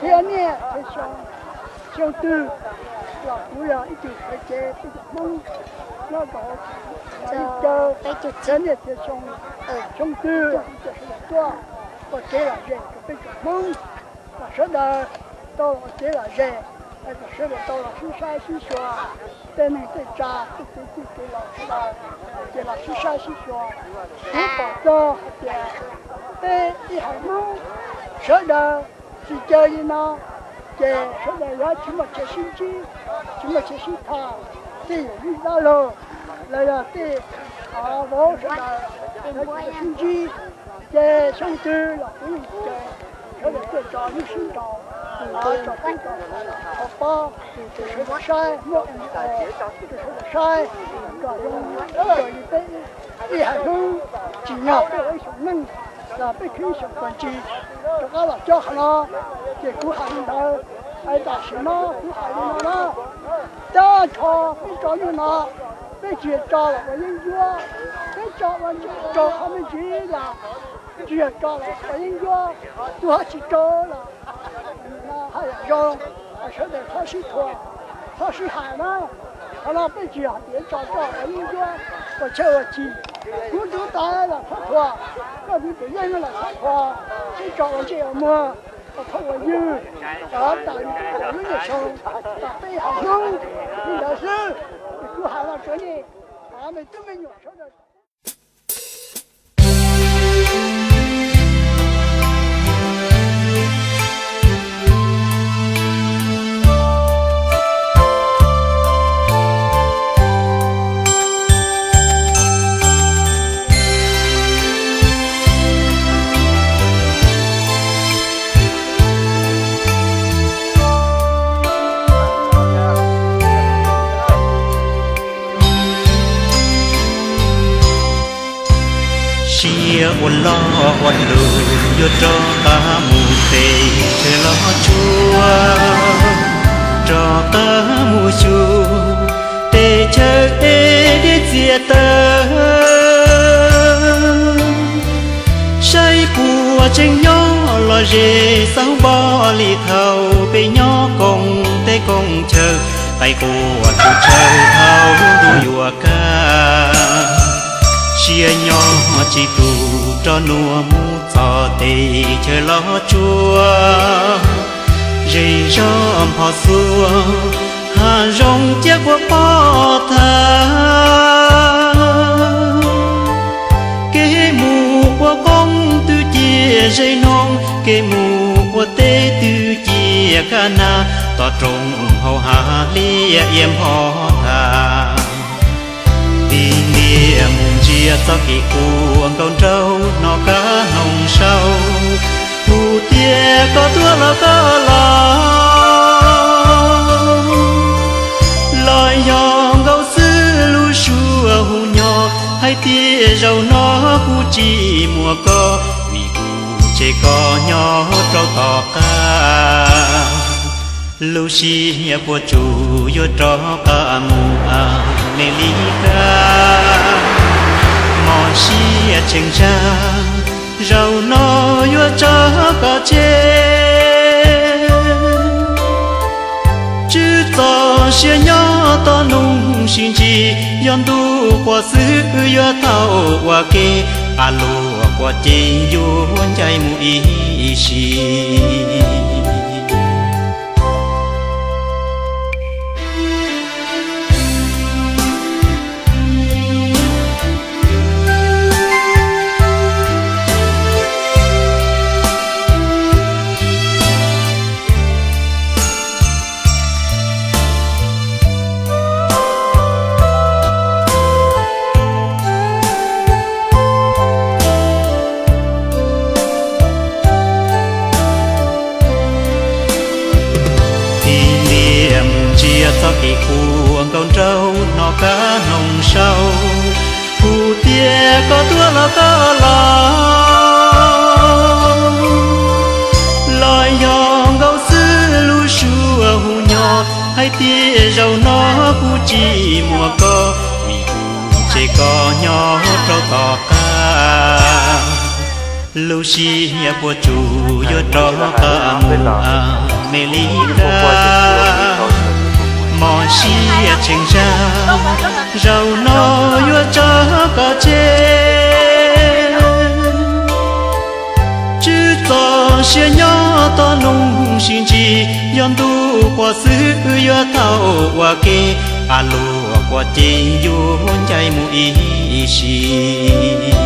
Thiab niaj thiab xyoo, xyoo twg los kuv yog ib tug sawv cev peb cov Hmoob nyob rau hauv Caw thiab niaj thiab xyoo, xyoo twg los kuv cov sawv daws tuaj ua kev lom zem rau peb cov Hmoob, kom sawv daws tau los ua kev lom zem, kom sawv daws tau los sib saib sib xyuas, tej neeg tej tsav tej txuj kev laus sawv daws ces los sib saib sib xyuas. Kuv pom txog hais tias peb ib haiv Hmoob sawv daws tsis caw li no, ces sawv daws yuav tsis muaj chaw sib ntsib, tsis muaj chaw sib tham, tej yawm yij dab laug los yog tej vauv sawv daws yuav tsis muaj chaw sib ntsib. Ces xyoo twg los kuv yeej caw sawv daws tuaj tso nyuj sib nraus, tso tub tso pob, sawv daws saib muaj sawv daws saib kom zoo raws li peb ib haiv Hmoob, tsim nyog peb ua ib xyoos neej los peb khwv ib xyoos txuas ntsis rov qab los cob qhov no. Ces kuv hais li ntawd, tam sim no kuv hais li no na, tag nrho peb tso nyuj no, peb tsis yog tso los ua yeeb ncuab, peb tso ua ntsej tso qhov me ntsis los tsis yog tso los ua yeeb ncuab, tus ho tsis tso los haj yam zoo. Sawv daws txhob sib thuam, txhob sib hais na. Qhov no peb tsis yog hais tias tso coj ua yeeb ncuab, ua chaw ua chim. Kuv tus tais los txhob thuam, koj tus tus yeej los txhob thuam, peb tso ua ntsej ua muag, ua phooj ua ywg, tas lub nyiaj xyoo, tas peb haiv Hmoob li ntawd xwb. Kuv hais los rau nej, me tub me nyuam sawv daws. Siab ua loj ua lus yuav rov qab mus pem chaw loj tsuag, rov qab mus xyuas tej chaw deb deb txias taw, saib puas tseem nyob los ze xaub npog li thaum peb nyob koom teb koom chaw, qaib qua tus tsawb thaum ntuj yuav kaj. Siab nyob tsis tus rov nuav mus txog tej chaw loj tsuag, zej zog npog xuab, hav zoov ciab kua pob thav. Kev mus ua qoob twb cia zej noog, kev mus ua teb twb cia kab nag, tos rooj hauv hav liaj ia npog thav. Tig ntiag mus ntsia txoj kev ua nkauj nraug hnov kab noog sau, hu tias koj tuaj los koj los, los yog nkauj xwb lub suab hu nyo, hais tias zaum no kuv tsis muaj koj, vim kuv tseg koj nyob rau tom qab. Lub siab puas tsuaj yuav rov qab mus a, me li kab, mob siab tseem tsag, zaum no yuav tso koj tseg. Tswv txoj sia nyob tom nug sib ntsib, yog ntuj quas xwb yuav tau ua ke, a luag quas ces yuav ncaim mus ib sim. Tig ntiag mus ntsia txoj kev ua nkauj nraug hnov kab noog sau, hu tias koj tuaj los koj los, los yog nkauj xwb lub suab hu nyo, hais tias zaum no kuv tsis muaj koj, vim kuv tseg koj nyob rau tom qab. Lub sij hawm puas tsuaj yuav rov qab mus Amelikas, mob siab tseem zaj, zaum no yuav tso koj tseg. Tswv txoj sia nyob tom nuj sim ntsis, yog ntuj quas xwb yuav tau ua ke, a luag quas ces yuav ncaim mus ib sim.